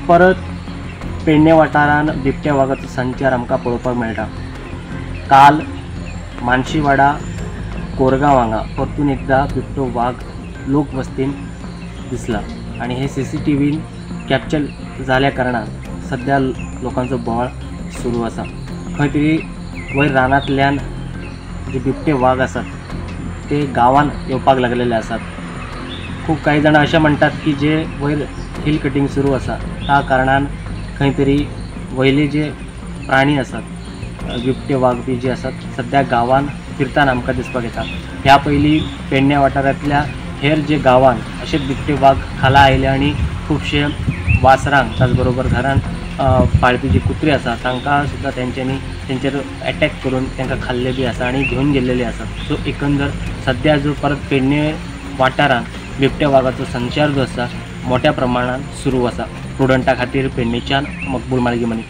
परत पेडणे वाठारान बिबट्या वागाचो संचार आमकां पळोवपाक मेळटा. काल मानशीवाडा कोरगांव हांगा परतून एकदा बिबटो वाग लोकवस्तीन दिसला आनी हे CCTVन कॅप्चर जाल्या कारणान सद्या लोकांचो बोवाळ सुरू आसा. खंय तरी वयर रानांतल्यान जे बिबटे वाग आसात ते गांवान येवपाक लागलेले आसात. खूब कांय जाणां अशें म्हणटात की जे वयर हिल कटींग सुरू आसा त्या कारणान खंय तरी वयले जे प्राणी आसात बिबटे वाग बी जे आसात सद्या गांवान फिरताना आमकां दिसपाक येता. ह्या पयलीं पेडणे वाठारांतल्या हेर जे गांवान अशे बिबटे वाग खाला आयले आनी खुबशे वासरांक त्याच बरोबर घरान पाळपी जी कुत्री आसा तांकां सुद्दां तेंच्यांनी तेंचेर एटॅक करून तांकां खाल्ले बी आसा आनी घेवन गेल्लेले आसात. सो एकंदर सद्या जो परत पेडणे वाठारान बिबट्या वागाचो संचार जो आसा मोठ्या प्रमाणान सुरू आसा. प्रुडंटा खातीर पेडणेच्यान मकबूल मालगीमनी.